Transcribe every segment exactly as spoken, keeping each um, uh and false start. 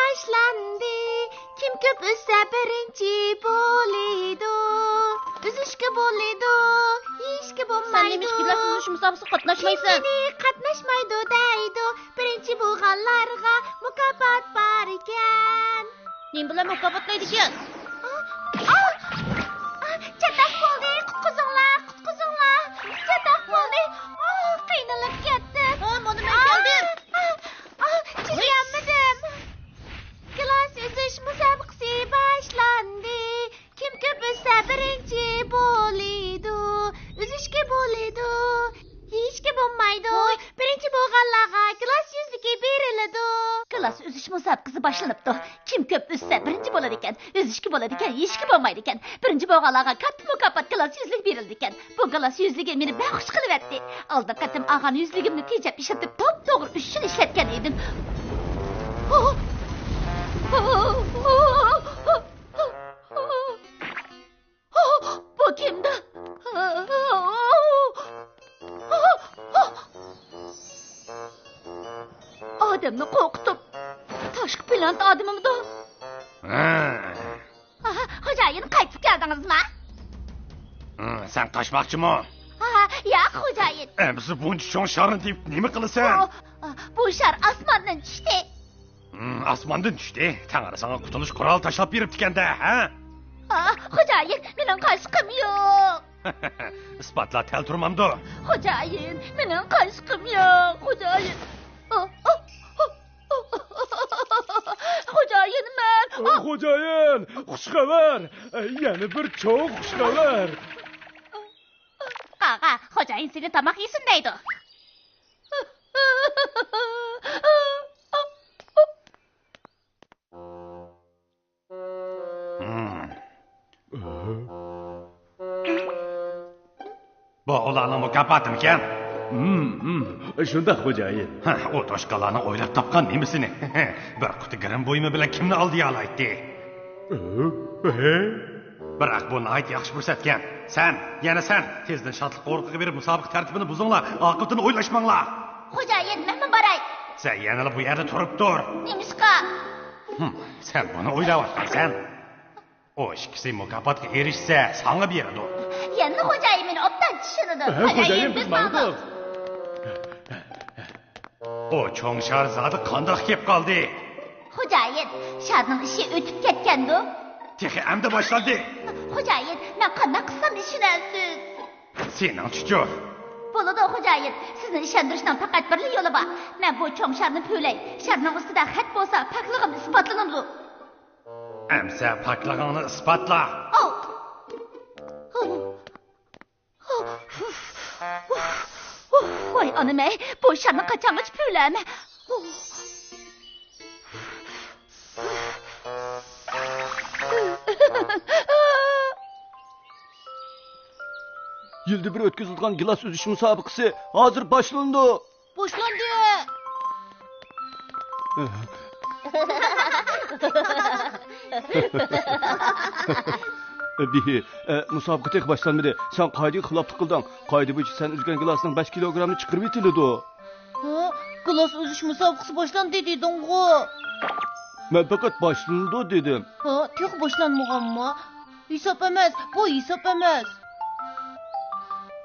باشلاندى. كىم كۆپ ئۈزسە بىرىنچى بولىدۇ. ئۈزۈشكە بولىدۇ، يېيىشكە بولمايدۇ. سەن نېمىشقا گىلاس ئۈزۈش مۇسابىقىسىگە قاتناشمايسەن؟ مېنى قاتناشمايدۇ دەيدۇ. بىرىنچى بولغانلارغا مۇكاپات بار ئىكەن. نېمە بىلەن مۇكاپاتلايدىكەن؟ ئا، ئا، ئا، چاتاق بولدى، قۇتقۇزۇڭلار، قۇتقۇزۇڭلار. چاتاق بولدى. ئا، قىينىلىپ كەتتىم. ئا، مانا مەن كەلدىم. ئا، ئا، ئا، چىدىيالمىدىم. گىلاس ئۈزۈش مۇسابىقىسى باشلاندى. كىم كۆپ ئۈزسە بىرىنچى بولىدۇ. ئۈزۈشكە بولىدۇ، يېيىشكە بولمايدۇ. ھوي. بىرىنچى بولغانلارغا گىلاس يۈزلۈكى بېرىلىدۇ. گىلاس ئۈزۈش مۇسابىقىسى باشلىنىپتۇ. كىم كۆپ ئۈزسە بىرىنچى بولىدىكەن. ئۈزۈشكە بولىدىكەن، يېيىشكە بولمايدىكەن. بىرىنچى بولغانلارغا كاتتا مۇكاپات گىلاس يۈزلۈك بېرىلىدىكەن. بۇ گىلاس يۈزلۈكى مېنى بەك خۇش قىلىۋەتتى. ئالدىنقى قېتىم ئالغان يۈزلۈكۈمنى تېجەپ ئىشلىتىپ، توپتوغرا ئۈچ يىل ئىشلەتكەن ئىدىم. بۇ كىمدۇ؟ ئادەمنى قورقۇتۇپ، تاشقى پلانېتا ئادىمىمدۇ؟ ھە. ئاھ، خوجايىن، قايتىپ كەلدىڭىزمۇ؟ ھە، سەن قاچماقچىمۇ؟ ئاھ، ياق، خوجايىن. ئەمىسە بۇنچە چوڭ شارنى تېپىپ نېمە قىلىسەن؟ ئۇ، بۇ شار ئاسماندىن چۈشتى. ھىم، ئاسماندىن چۈشتى. تەڭرى ساڭا قۇتۇلۇش قورالى تاشلاپ بېرىپتىكەن-دە، ھە؟ ئاھ، خوجايىن، مېنىڭ قاچقۇم يوق. ئىسپاتلا تەل تۇرمامدۇ؟ خوجايىن، مېنىڭ قاچقۇم يوق، خوجايىن. ئاھ، ئاھ، ئاھ، ئاھ. خوجايىن، مەن. ئاھ! خوجايىن، خۇش خەۋەر! يەنە بىر چوڭ خۇش خەۋەر! قاغا، خوجايىن سېنى تاماق يېسۇن دەيدۇ. ھىم. بۇ ئۇلارنىڭ مۇكاپاتىمىكەن؟ ھىم، ھىم. شۇنداق، خوجايىن. ھە، ئۇ توشقانلارنىڭ ئويلاپ تاپقان نېمىسىنى؟ بىر قۇتى گىرىم بۇيۇمى بىلەن كىمنى ئالدىيالايتتى؟ ھە؟ بىراق بۇ ناھايىتى ياخشى پۇرسەتكەن. سەن، يەنە سەن، تېزدىن شادلىق قورۇقىغا بېرىپ مۇسابىقە تەرتىپىنى بۇزۇڭلار، ئاقىۋىتىنى ئويلاشماڭلار. خوجايىن، مەنمۇ باراي. سەن يەنىلا بۇ يەردە تۇرۇپ تۇر. نېمىشقا؟ ھىم، سەن بۇنى ئويلاۋاتقانسەن. ئۇ ئىككىسى مۇكاپاتقا ئېرىشسە، ساڭا بېرىدۇ. يەنىلا خوجايىن مېنى ئوبدان چۈشىنىدۇ. ھە، خوجايىن، بىز ماڭدۇق. ئۇ چوڭ شار زادى قانداق كېلىپ قالدى؟ خوجايىن، شارنىڭ ئىشى ئۆتۈپ كەتكەندۇ؟ تېخى ئەمدى باشلاندى. خوجايىن، مەن قانداق قىلسام ئىشىنەرسىز؟ سېنىڭچىچۇ؟ بولىدۇ، خوجايىن. سىزنى ئىشەندۈرۈشنىڭ پەقەت بىرلا يولى بار. مەن بۇ چوڭ شارنى پۈۋلەي. شارنىڭ ئۈستىدە خەت بولسا، پاكلىقىم ئىسپاتلىنىدۇ. ئەمسە پاكلىقىڭنى ئىسپاتلا. ئاۋ! ۋاي ئانام-ئەي، بۇ شارنى قاچانغىچە پۈۋلەيمەن؟ يىلدا بىر ئۆتكۈزۈلىدىغان گىلاس ئۈزۈش مۇسابىقىسى ھازىر باشلىنىدۇ. باشلاندى. بىھى، ئە، مۇسابىقە تېخى باشلانمىدى. سەن قائىدىگە خىلاپلىق قىلدىڭ. قائىدە بويىچە سەن ئۈزگەن گىلاسنىڭ بەش كىلوگرامى چىقىرىۋېتىلىدۇ. ھە؟ گىلاس ئۈزۈش مۇسابىقىسى باشلاندى دېدىڭغۇ؟ مەن پەقەت باشلىنىدۇ دېدىم. ھە، تېخى باشلانمىغانمۇ؟ ھېساب ئەمەس، بۇ ھېساب ئەمەس.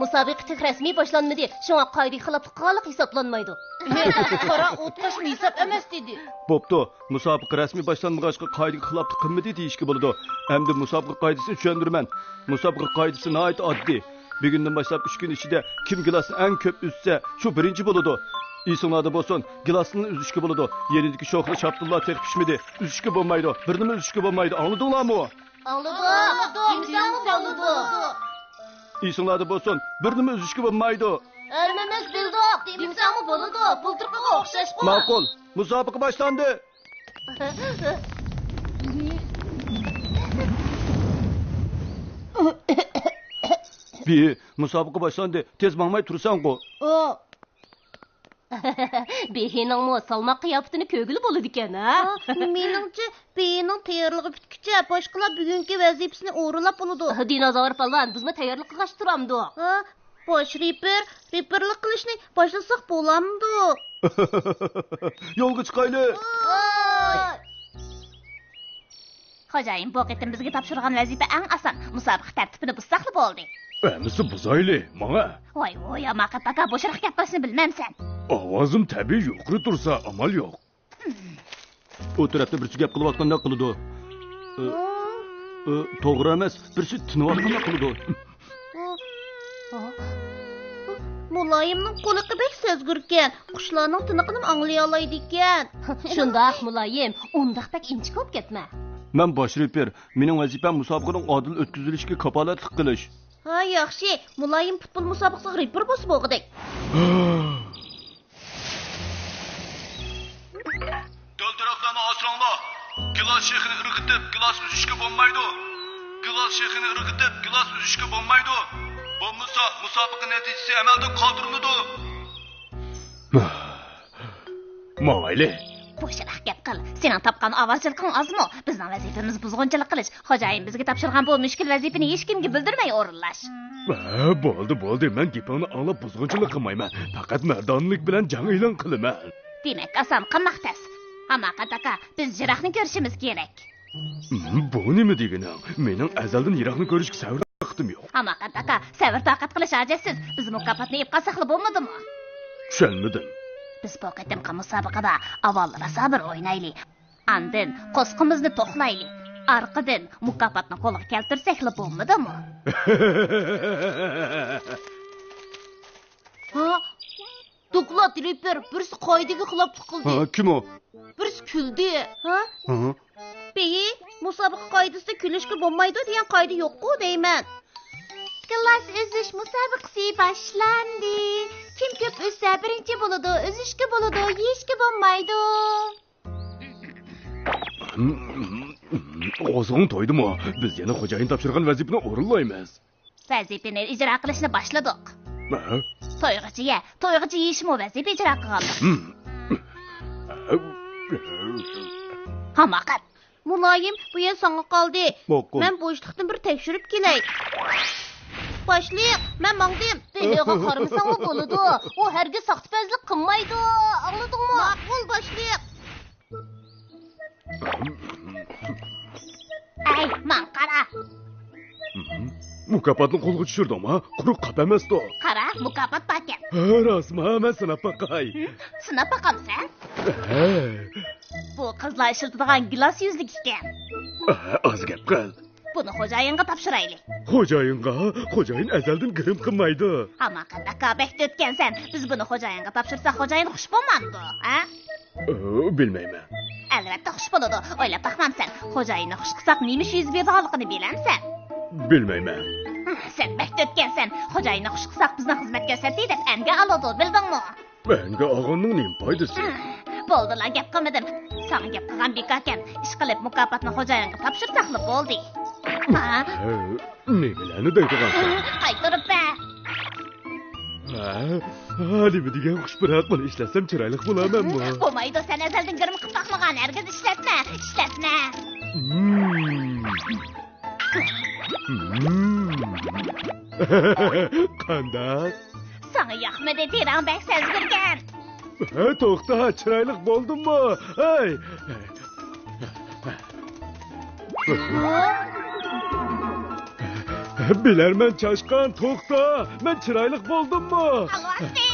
مۇسابىقە تېخى رەسمىي باشلانمىدى، شۇڭا قائىدىگە خىلاپلىق قىلغانلىق ھېسابلانمايدۇ. قارا، ئوتقاشمۇ ھېساب ئەمەس دېدى. بوپتۇ، مۇسابىقە رەسمىي باشلانمىغاچقا قائىدىگە خىلاپلىق قىلمىدى دېيىشكە بولىدۇ. ئەمدى مۇسابىقە قائىدىسىنى چۈشەندۈرىمەن. مۇسابىقە قائىدىسى ناھايىتى ئاددىي. بۈگۈندىن باشلاپ ئۈچ كۈن ئىچىدە كىم گىلاسنى ئەڭ كۆپ ئۈزسە، شۇ بىرىنچى بولىدۇ. ئېسىڭلاردا بولسۇن، گىلاسنى ئۈزۈشكە بولىدۇ. يېنىدىكى شوخلا شاپتۇللار تېخى پىشمىدى. ئۈزۈشكە بولمايدۇ. بىرنېمە ئۈزۈشكە بولمايدۇ. ئاڭلىدىڭلارمۇ؟ ئاڭلىدۇق. دېمىسەڭمۇ بولىدۇ. ئېسىڭلاردا بولسۇن، بىرنېمە ئۈزۈشكە بولمايدۇ. ھەممىمىز بىلدۇق. دېمىسەڭمۇ بولىدۇ. بۇلتۇرقىغا ئوخشاشقۇ. ماقۇل. مۇسابىقە باشلاندى. بىھى، مۇسابىقە باشلاندى. تېز ماڭماي تۇرساڭغۇ. ئۇ. بىھىنىڭمۇ سالماق قىياپىتىنى كۆرگىلى بولىدىكەن، ھە؟ ھا، مېنىڭچە، بىھىنىڭ تەييارلىقى پۈتكۈچە باشقىلار بۈگۈنكى ۋەزىپىسىنى ئورۇنلاپ بولىدۇ. دىنوزاۋر پالۋان، بىزمۇ تەييارلىق قىلغاچ تۇرامدۇق. ھا، باش رېپېر، رېپېرلىق قىلىشنى باشلىساق بولامدۇ؟ يولغا چىقايلى. ۋاي! خوجايىن، بۇ قېتىم بىزگە تاپشۇرغان ۋەزىپە ئەڭ ئاسان. مۇسابىقە تەرتىپىنى بۇزساقلا بولدى. ئەمىسە بۇزايلى، ماڭە. ۋاي ۋۇي، ھاماقەت ئاكا، بوشراق گەپ قىلىشنى بىلمەمسەن؟ ئاۋازىم تەبىئىي يۇقىرى تۇرسا ئامال يوق. ئۇ تەرەپتە بىرسى گەپ قىلىۋاتقاندەك قىلىدۇ. ئى، ئى، توغرا ئەمەس، بىرسى تىنىۋاتقاندەك قىلىدۇ. مۇلايىمنىڭ قۇلىقى بەك سەزگۈركەن، قۇشلارنىڭ تىنىقىنىمۇ ئاڭلىيالايدىكەن. شۇنداق، مۇلايىم، ئۇنداق بەك ئىنچىكە بولۇپ كەتمە. مەن باش رېپېر، مېنىڭ ۋەزىپەم مۇسابىقىنىڭ ئادىل ئۆتكۈزۈلۈشىگە كاپالەتلىك قىلىش. ھە، ياخشى، مۇلايىم پۇتبول مۇسابىقىسىغا رېپېر بولسا بولغۇدەك. دىلدىرەكلەرنى ئاسراڭلار. گىلاس شېخىنى ئىرغىتىپ، گىلاس ئۈزۈشكە بولمايدۇ. گىلاس شېخىنى ئىرغىتىپ، گىلاس ئۈزۈشكە بولمايدۇ. بولمىسا، مۇسابىقە نەتىجىسى ئەمەلدىن قالدۇرۇلىدۇ. ماڭايلى. بوشراق گەپ قىل. سېنىڭ تاپقان ئاۋارىچىلىقىڭ ئازمۇ؟ بىزنىڭ ۋەزىپىمىز بۇزغۇنچىلىق قىلىش. خوجايىن بىزگە تاپشۇرغان بۇ مۈشكۈل ۋەزىپىنى ھېچكىمگە بىلدۈرمەي ئورۇنلاش. ھە، بولدى، بولدى، مەن گېپىڭنى ئاڭلاپ بۇزغۇنچىلىق قىلمايمەن. پەقەت مەردانىلىك بىلەن جەڭ ئېلان قىلىمەن. دېمەك، ئاسان، قانداق تەس؟ ھاماقەت ئاكا، بىز يىراقنى كۆرۈشىمىز كېرەك. ھىم، بۇ نېمە دېگىنىڭ؟ مېنىڭ ئەزەلدىن يىراقنى كۆرۈشكە سەۋر تاقىتىم يوق. ھاماقەت ئاكا، سەۋر تاقەت قىلىش ھاجەتسىز. بىز مۇكاپاتنى ئېلىپ قالساقلا بولمىدىمۇ؟ چۈشەنمىدىم. بىز بۇ قېتىمقى مۇسابىقىدە ئاۋۋال راسا بىر ئوينايلى. ئاندىن قوسىقىمىزنى توقلايلى. ئارقىدىن مۇكاپاتنى قولغا كەلتۈرسەكلا بولمىدىمۇ؟ ھا؟ دوكلات، رېپېر، بىرسى قائىدىگە خىلاپلىق قىلدى. ھا، كىم ئۇ؟ بىرسى كۈلدى. ھا؟ ھا؟ بېيى، مۇسابىقە قائىدىسىدە كۈلۈشكە بولمايدۇ دېگەن قائىدە يوققۇ دەيمەن. گىلاس ئۈزۈش مۇسابىقىسى باشلاندى. كىم كۆپ ئۈزسە، بىرىنچى بولىدۇ. ئۈزۈشكە بولىدۇ، يېيىشكە بولمايدۇ. قوزغىڭ تويدىمۇ؟ بىز يەنە خوجايىن تاپشۇرغان ۋەزىپىنى ئورۇنلايمىز. ۋەزىپىنى ئىجرا قىلىشنى باشلىدۇق. ھە؟ تويغىچە يە، تويغىچە يېيىشمۇ ۋەزىپە ئىجرا قىلغانلىق. ھىم. ھاماقەت. مۇلايىم، بۇ يەر ساڭا قالدى. ماقۇل. مەن بوشلۇقتىن بىر تەكشۈرۈپ كېلەي. باشلىق، مەن ماڭدىم. بېلىغا قارىمىساڭمۇ بولىدۇ. ئۇ ھەرگىز ساختىپەزلىك قىلمايدۇ. ئاڭلىدىڭمۇ؟ ماقۇل، باشلىق. ئەي، ماڭا قارا. مۇكاپاتنى قولغا چۈشۈردۈڭما؟ قۇرۇق قاپ ئەمەستۇ. قارا، مۇكاپات باركەن. ھە، راستما؟ مەن سىناپ باقاي. سىناپ باقامسەن؟ ھە. بۇ قىزلار ئىشلىتىدىغان گىلاس يۈزلۈك ئىكەن. ھە، ئاز گەپ قىل. بۇنى خوجايىنغا تاپشۇرايلى. خوجايىنغا؟ خوجايىن ئەزەلدىن گىرىم قىلمايدۇ. ھاماقەت ئاكا، بەك ئۆتكەنسەن. بىز بۇنى خوجايىنغا تاپشۇرساق، خوجايىن خۇش بولمامدۇ، ھە؟ ئۇ، بىلمەيمەن. ئەلۋەتتە خۇش بولىدۇ. ئويلاپ باقمامسەن؟ خوجايىننى خۇش قىلساق، نېمە ئىش يۈز بېرىدىغانلىقىنى بىلەمسەن؟ بىلمەيمەن. سەن بەك ئۆتكەنسەن. خوجايىننى خۇش قىلساق، بىزنى خىزمەتكە ئىشلەتتى دەپ ئەنگە ئالىدۇ، بىلدىڭمۇ؟ ئەنگە ئالغاننىڭ نېمە پايدىسى؟ بولدىلا، گەپ قىلمىدىم. ساڭا گەپ قىلغان بىكاركەن. ئىشقىلىپ، مۇكاپاتنى خوجايىنغا تاپشۇرساقلا بولدى. ھە؟ ھە، نېمىلەرنى دەيدىغانسەن؟ قايتۇرۇپ بەر. ھە؟ ھە، نېمە دېگەن خۇش پۇراق، بۇنى ئىشلەتسەم چىرايلىق بولارمەنمۇ؟ بولمايدۇ، سەن ئەزەلدىن گىرىم قىلىپ باقمىغان، ھەرگىز ئىشلەتمە، ئىشلەتمە. مم. مم. قانداق؟ ساڭا ياقمىدى، تېرەڭ بەك سەزگۈركەن. ھە، توختا، چىرايلىق بولدۇممۇ؟ ھەي! بىلەرمەن چاشقان، توختا! مەن چىرايلىق بولدۇممۇ؟ ئالۋاستى!